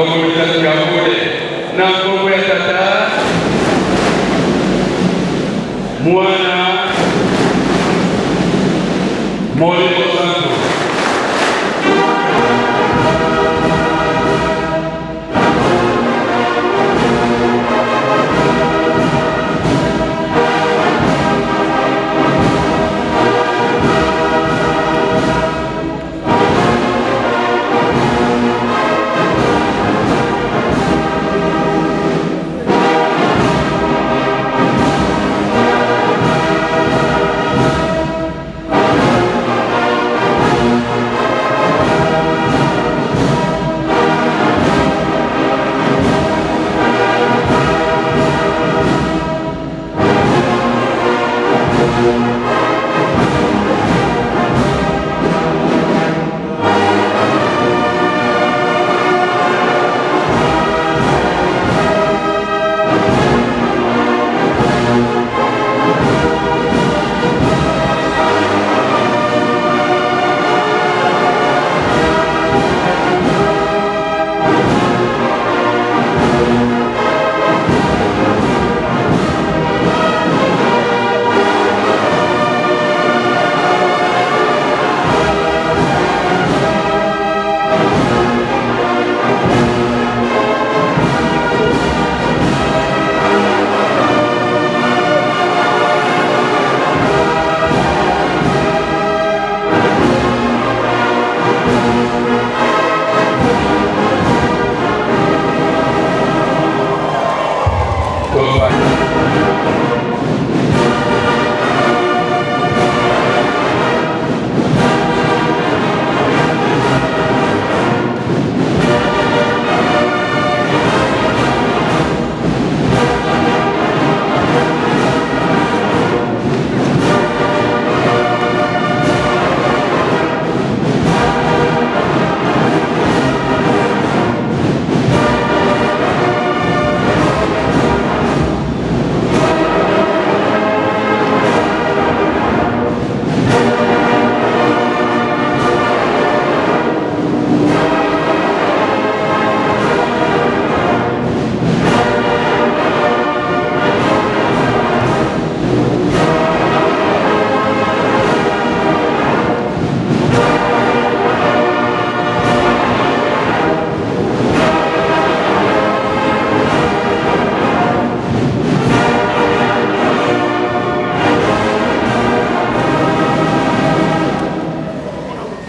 Maboko misato ya bule na nkombo ya Tata, Mwana, Molimo Santu.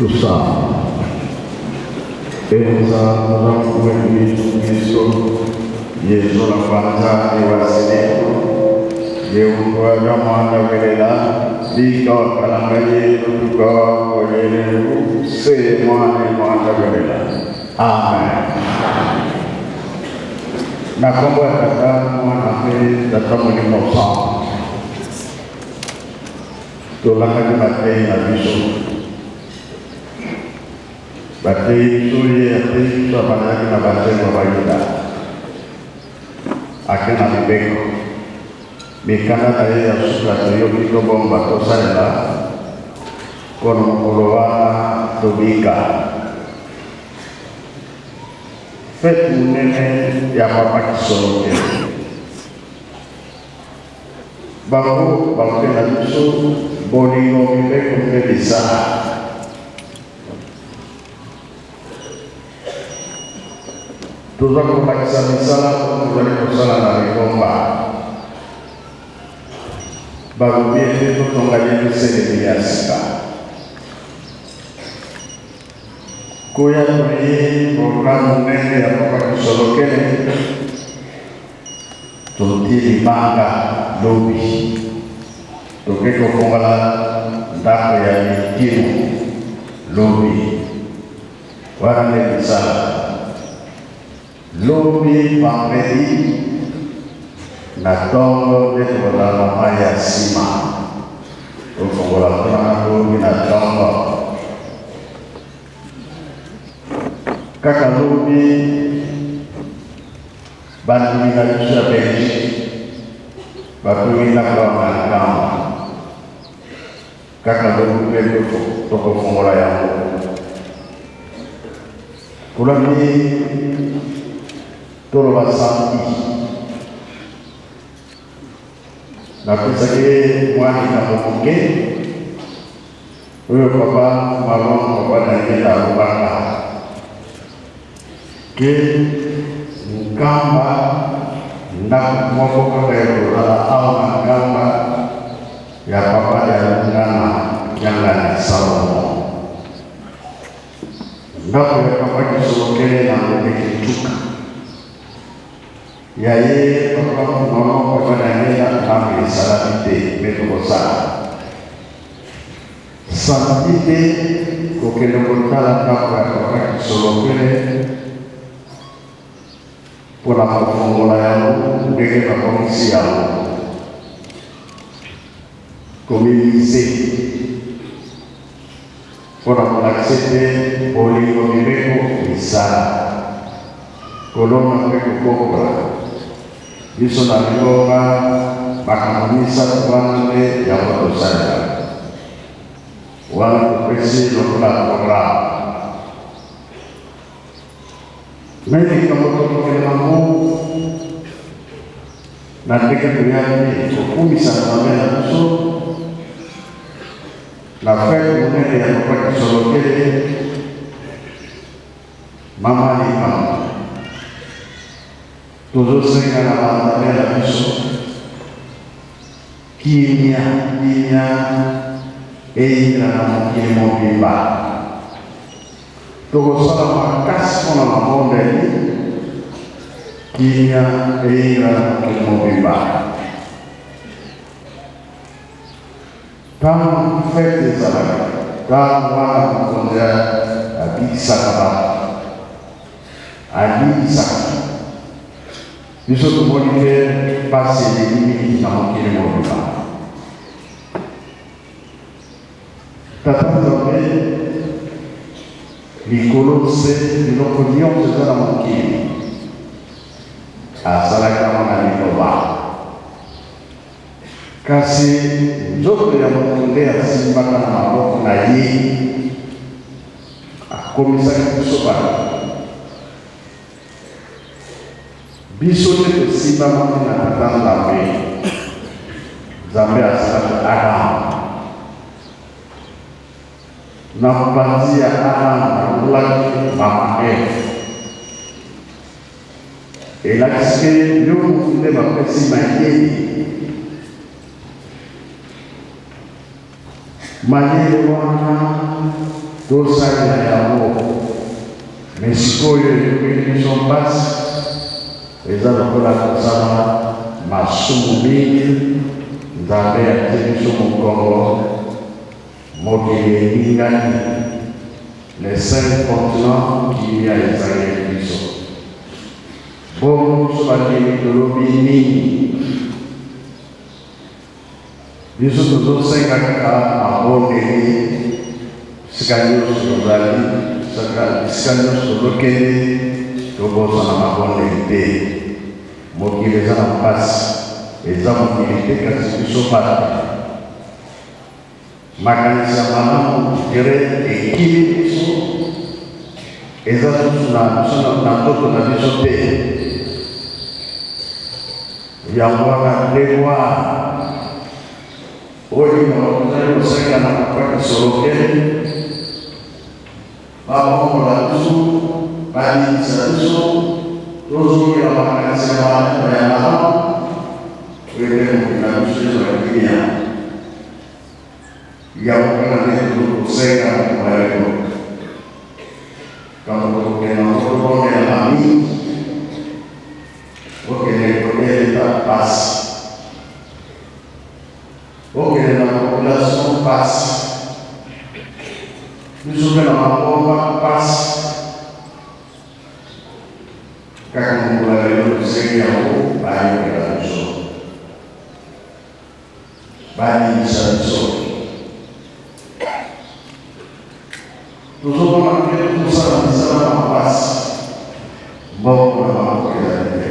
Tosala. Enza Yesu Yesu la kwanza ni wasilifu yeungwaga mwana welela bika wakalanga yetu tukawakolelevu se mwana mwana welela. Amen. Na kombo ya Tata, Mwana mpe Tata Molimo Santu, tolakaki batei na biso, batei biso, ye atei biso, abandaki na banzembo ya Bayuda, ake na mibeko, mikanda na ye ya suka toyoki, tobomba, tosalela kono mokolo wana tobika. Fete monene ya Papa Kisolokele, bango baote na biso bolingo, mibeko mpe misala. Toza kobakisa misala oyo tozali kosala na lingomba. Balobi ete totonga Yelusalemi ya sika. Koya toye programme monene ya Papa Kisolokele, totie libanga lobi, toke kofongola ndako ya mitino lobi. Wana nde misala. Lobi vendredi na tongo nde tokozala na mai ya nsima, tofongola kuna lobi na tongo. Kaka lobi, bandimi na biso ya Belgique batongi ndako wana na Nkamba. Kaka lobi mpe tokofongola yango. Kolandi Toloba samedi, napesaki ye mwa likambo moke oyo papa Malongo, papa Daniel alobaka ke Nkamba, ndako moko kaka ya kozala awa na Nkamba ya papa ya Lungana Kiangani Salomo, ndako ya papa Kisolokele na Ngombe Kintuka, ya ye papa Malongo, papa Daniel, ndako esalami te. Me tokosala samedi te, kokende kotala ndako ya papa Kisolokele mpona kofongola yango ndenge babongisi yango, komilize mpona kolakisa ete bolingo, mibeko, misala, kolonga mpe kokokola biso na lingomba. Makambo misato wana nde yango tosalela wana, topesi lokola programme. Me likambo tokokende nango na ndenge toyaki kokumisa Nzambe na biso na fête monene ya papa Kisolokele, mama likambo tozosenga na banzambe na biso kimia, kimia eyinga na mokili mobimba. Tokosala makasi mpona mabondeli, kimia eyinga na mokili mobimba. Ntango fête ezalaka, ntango wana mokonzi abikisaka bato, alimbisaka biso. Tomoni mpe mpasi eleki mingi na mokili mobimba. Tata Nzambe, likolo, se, biloko nyonso eza na mokili, asalaki yango na liloba, kasi nzoto ya moto nde asimbaka na maboko na ye, akomisaki biso bato. Biso nde tosimbamaki na Tata Nzambe. Nzambe asalaki Adamu, na mopanzi ya Adamu alongolaki mama Eve. Elakisi ke yo motu nde bapesi mayele. Mayele wana tosalela yango, me sikoyo ekomeli biso mpasi. Eza lokola tosala masumu mingi, Nzambe atie biso mokongo, mokili eningani, les cinq continents, kimia ezangeli biso. Bongo biso bandimi tolobi nini? Biso tozosenga kaka mabondeli bisika nyonso tozali, bisika nyonso tozokende, tobosana mabondeli te. Mokili eza na mpasi, eza mokili te, kasi biso bato makanisi ya malamu dire ekili biso, eza susu na biso na nzoto na biso te. Yango wana devoir oyo tozali kosenga na papa Kisolokele, babongola biso, balingisa biso, tozongela makanisi ya malamu oyo ete mokili na biso ezwa kimia. Yango kaka nde tozokosenga na lelo. Kambo tokokenda ngo, tobondela mingi, okende koteleta pasi, okende na population pasi, biso mpe na mangomba pasi. Kaka mokolo ya lelo tosengi yango, bayokela biso, balingisa biso. Tozomona mpe tozosala misala makasi, mbongo na maboko ezali te,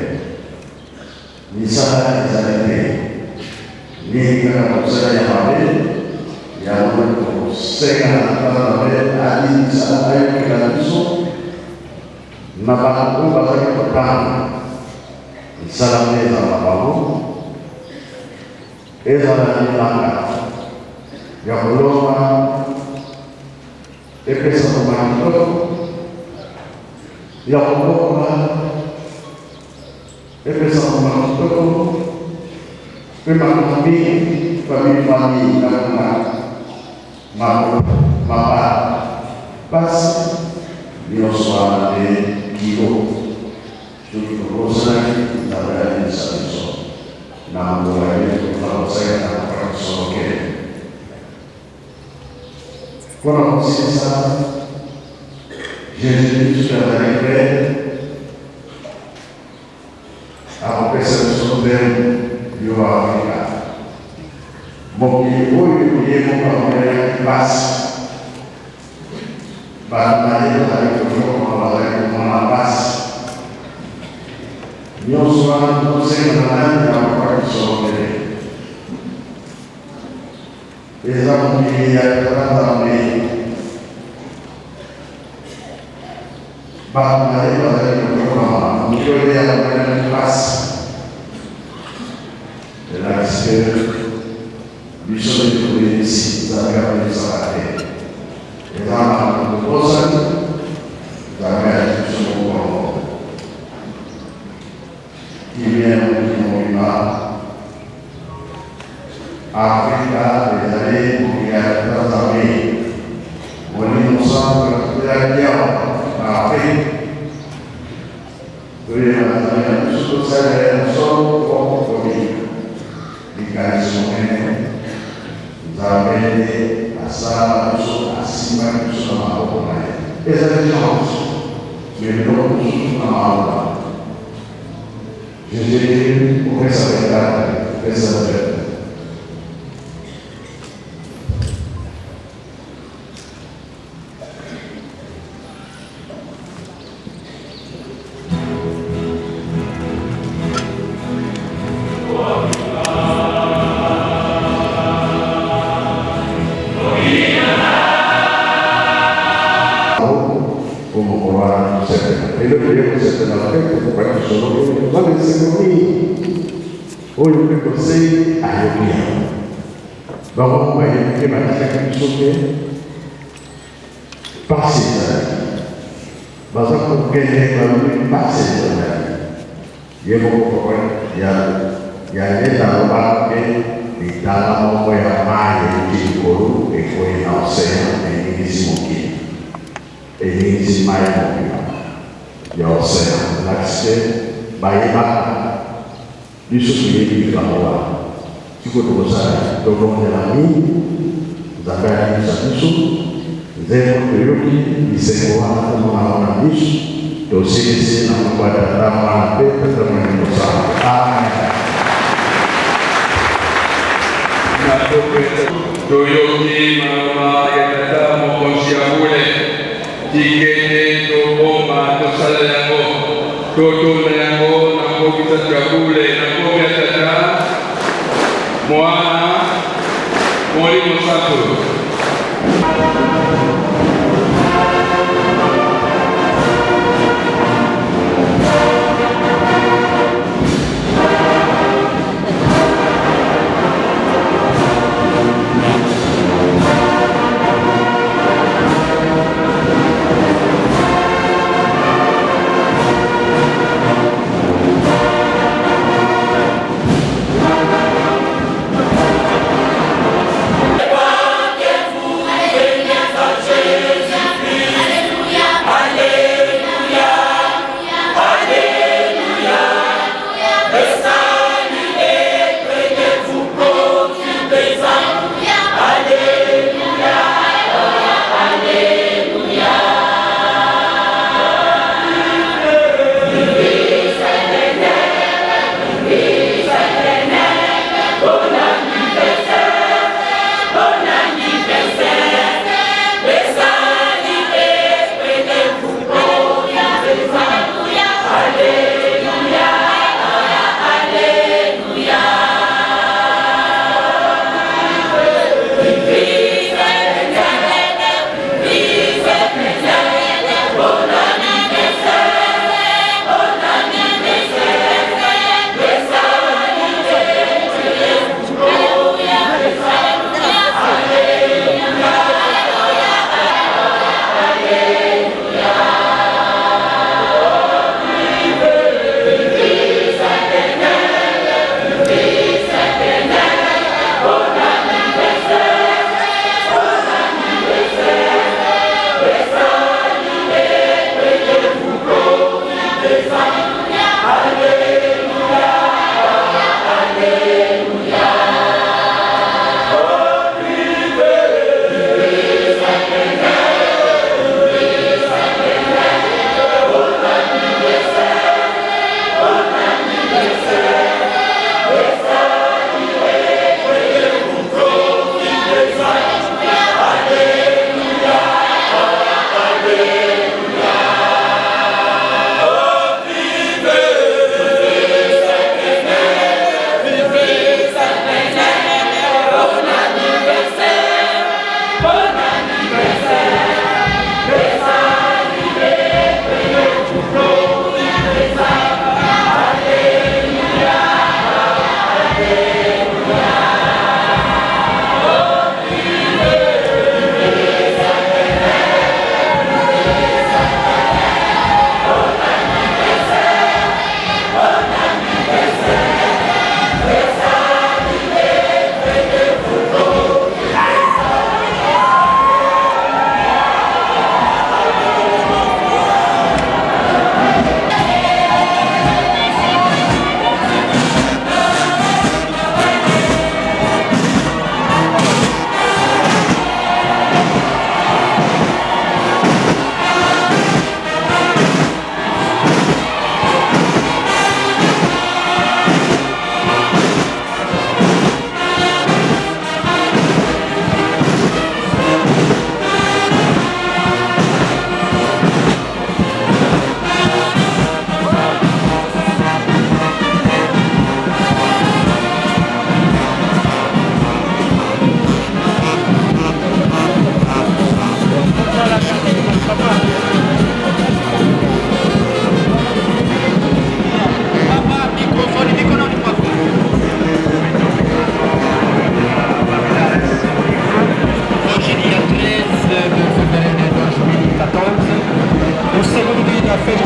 misala ezali te, mingi kaka mosala ya mabe. Yango tokosenga na Tata Nzambe alingisa, ayokela biso na bato oyo bazali kotanga. Misala nde ezala na bango, ezala na bilanga ya kolona, epesa mbuma kitoko, ya kobokola, epesa mbuma kitoko, mpe makambo mingi, famille famille na kuna mabala pasi nyonso wana nde kilo. Soki tobosanaki, Nzambe alimbisa biso. Na mokolo ya Yesu mpona kosalela na kisolokele. Mpona kosilisa, Jesus Kristo azali mpe akopesa biso mbembo yo Afrika. Mokili oyo ye moko amonelaki mpasi. Bato na ye bazali konyokwama, bazali komona mpasi. Nyonso wana tokosenga na nani ya papa Kisolokele? Eza mokili ya Tata Nzambe. Bato na ye bazali konyokwama, mokili oyo ye amonelaki mpasi. Elakisi ke biso nde tobebisi, Nzambe abebisaka te. Eza makambo tobosani, Nzambe azwi biso mokongo. Kimia ya mokili mobimba, Afrika ezali mokili ya Tata Nzambe. Molimo Santu akitelaki awa na Afrika. Toyeba Nzambe na biso, tosalela ye na solo mpo tobika. Likanisi monene, Nzambe nde asala biso, asimbaki biso na maboko na ye. Ezali chance, mais biloko mosusu na maloba. Jesus kopesa bekaka te, kopesa nzembo. Eloko ye kosepela mpe tokokaki solo toza na esengo mingi oyo mpe tosengi ayoki yango. Bango moko bayebi te, batikaki biso te. Pasi ezalaki, baza kokende balobi pasi ezalaki. Ye moko papa ya ya leta alobaka ke litanga moko ya mayi euti likolo ekweyi na ocean eningisi mokili, eningisi mayi mobimba ya ocean. Elakisi ke bayebaka. Biso toyebi likambo wana. Sikoyo tokosala nini? Tobondela mingi, Nzambe alimbisa biso. Nzembo toyoki, bisengo wana tomona yango na miso. Tosilisi na nkombo ya Tata, Mwana mpe Tata Molimo Mosantu. Amen. Toyoki maloba ya Tata Mokonzi ya bule. Tika ete tobomba, tosalela yango, totonda yango na nkombo misato ya bule, na nkombo ya Tata, Mwana, Molimo Santu.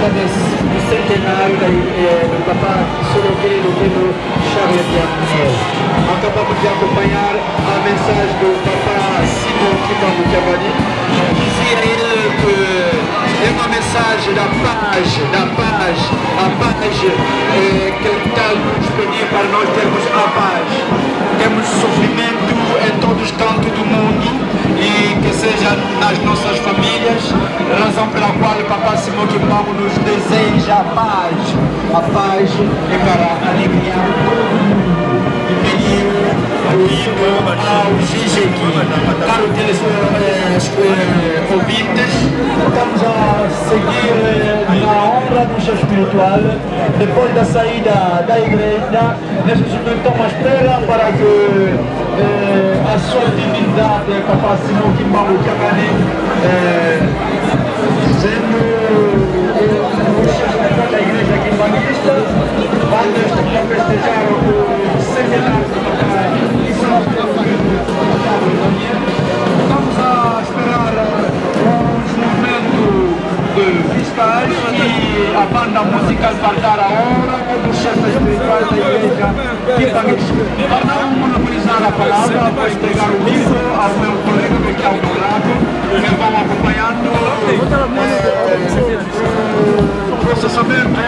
do centenário do Papa Soloke Lokelo Charles Pierre. Acabamos de acompanhar a mensagem do Papa Simon Kimbangu Kiangani. Dizia ele que é uma mensagem da paz, da paz, a paz que ele está a nos pedir para nós termos a paz. Temos sofrimento em todos os cantos do mundo e que seja nas nossas famílias, razão pela qual o Papa Simão Kimbangu nos deseja a paz. A paz é para alegriar todo mundo e pedir o hino ao Gigi. Caro ouvintes, estamos a seguir na honra do chefe espiritual, depois da saída da igreja. Neste momento estamos à espera para que a sua divindade, Papa Simão Kimbangu Kiangani, sendo o chefe espiritual da igreja kimbanguista, vai festejar o centenário do Papa Daniel. Estamos a esperar os momentos de fiscais e a banda musical para dar a honra do chefe espiritual da igreja kimbanguista. Para não monopolizar a palavra, vou entregar o livro ao meu colega que está ao meu lado, que vão acompanhando o processamento,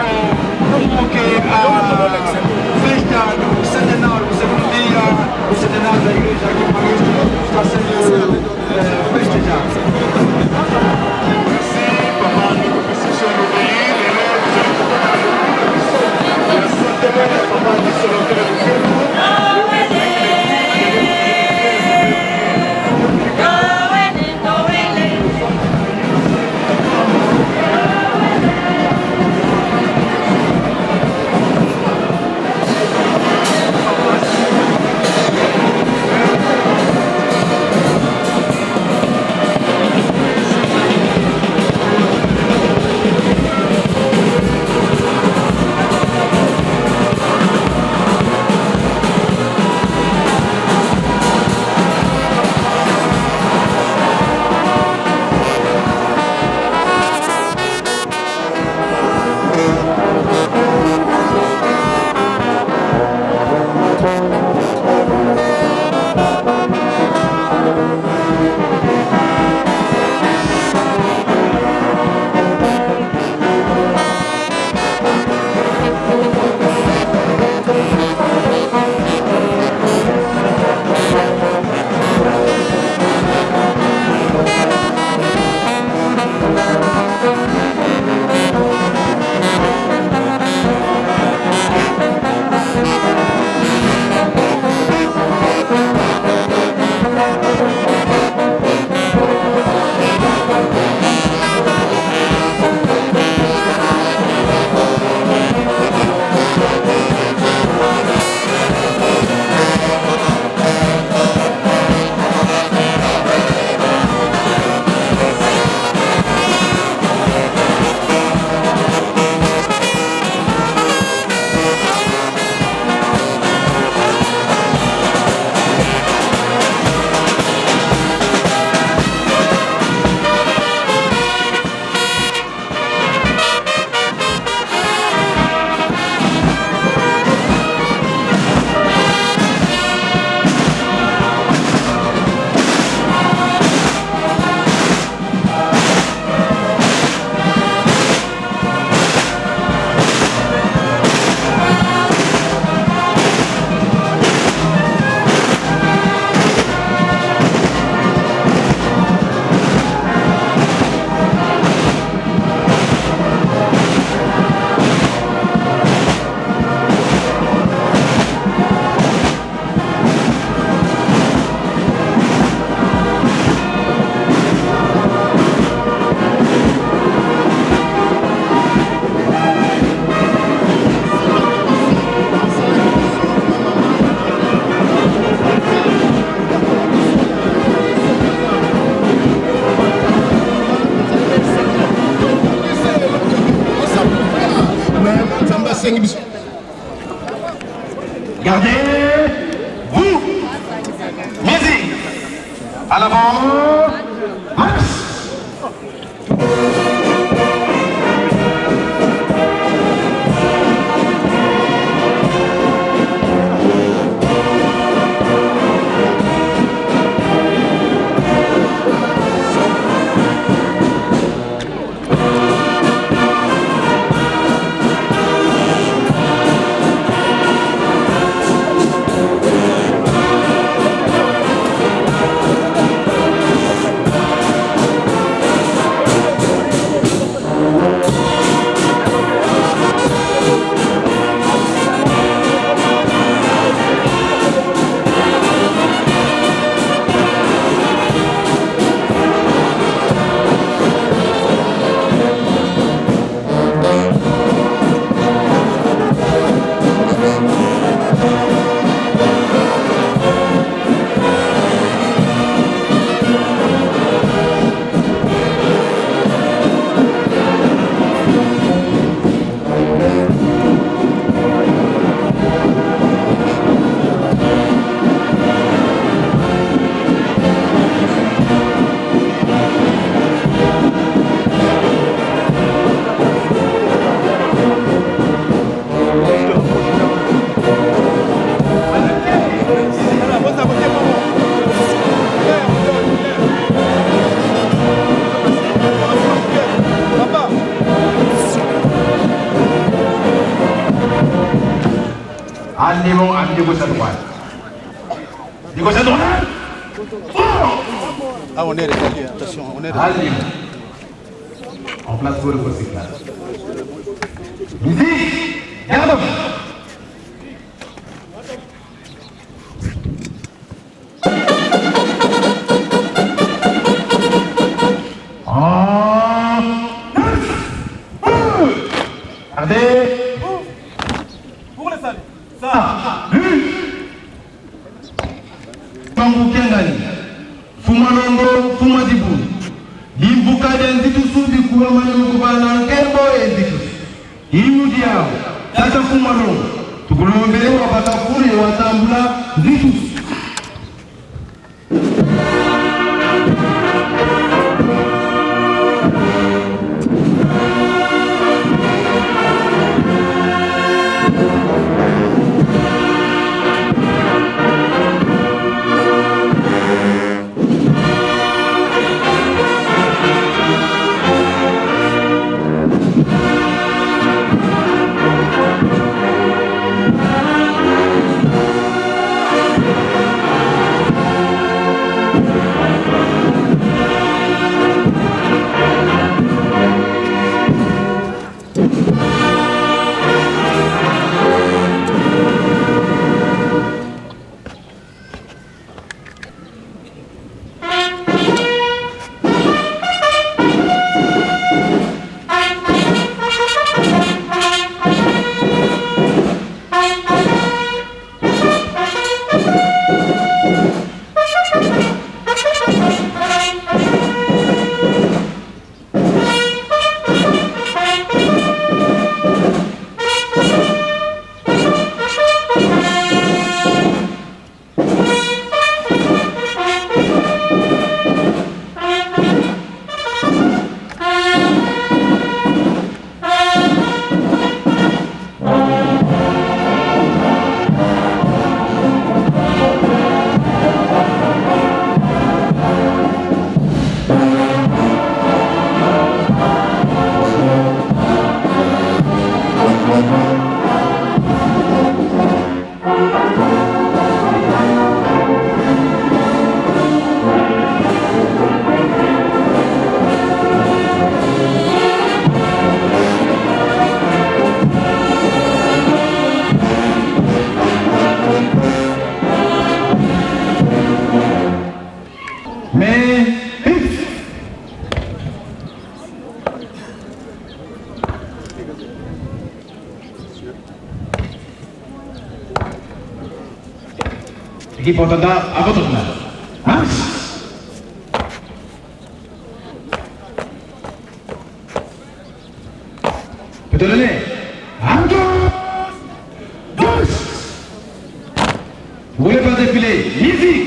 como que a festa do centenário, o segundo dia, o centenário da igreja kimbanguista está sendo festejado. Merci, papa, nous position au pays, les rêves, le centenaire, papa, du Gardez-vous. Musique. À l'avant. Marche. gauche à droite. De gauche à droite. Ah, on est rétabli, attention, on est rétabli. Allez. En place pour le recyclage. Musique, garde. En Regardez. Pour les saluts. Ça. Tangu Kiangani, Fumalongo, Fumadibu, Limbuka de Nzitusu, Bikuwa Manukubana, Nkembo Nzitusu, Imudiao, Tata Fumalongo, Tukulombe Wabatafuri Watambula Nzitusu. Mais, Équipe entendant à votre place. Marche. Peut donner. À gauche. Gauche. Vous voulez pas défiler. Musique.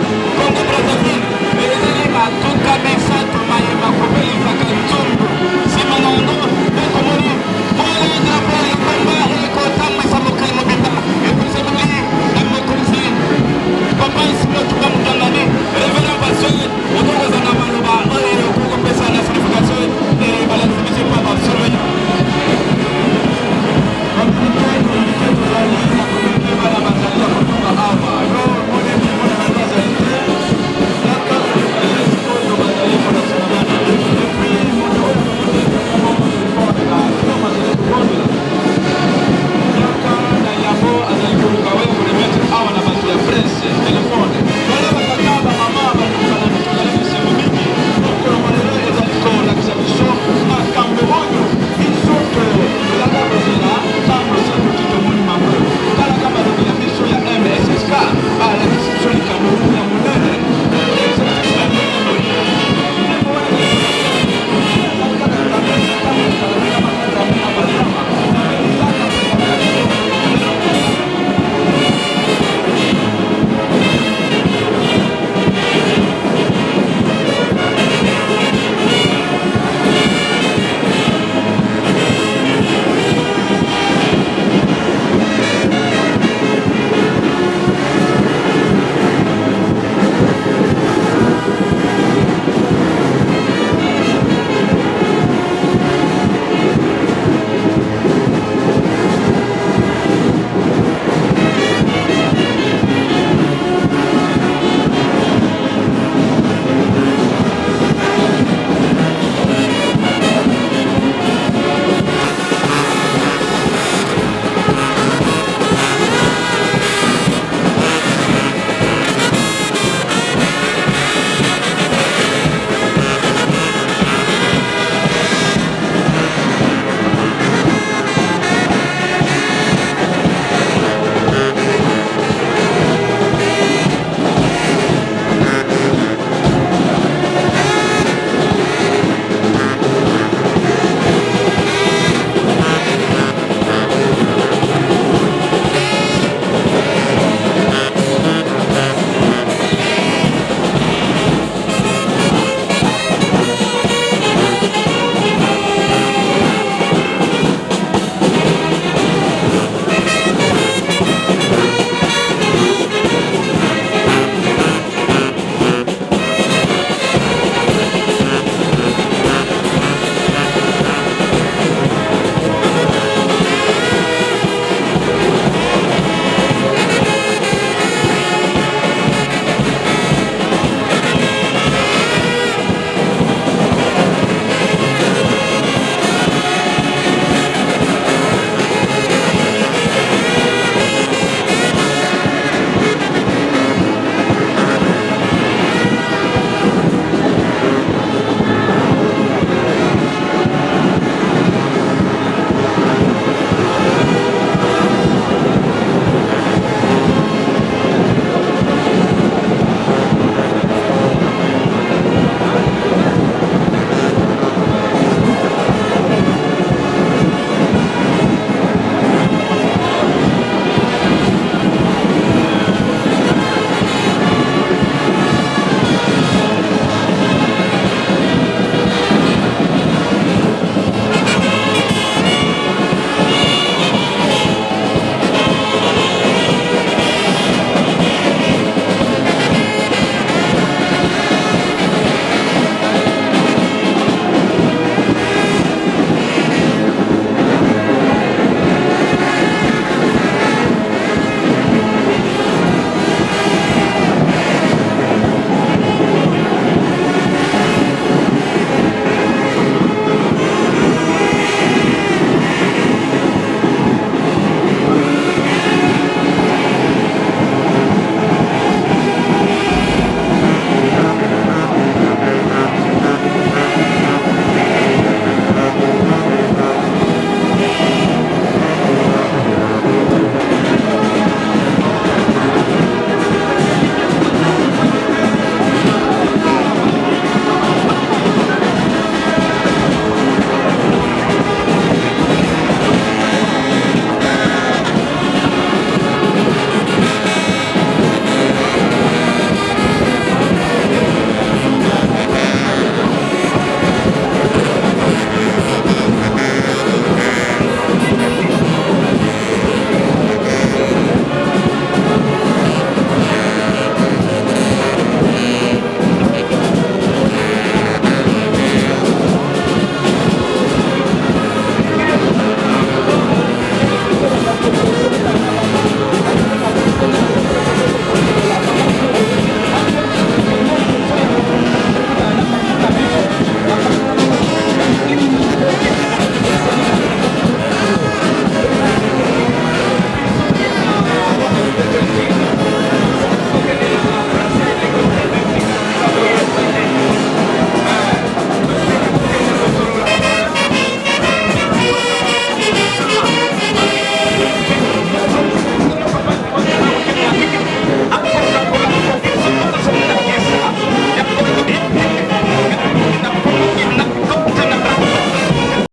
Congo.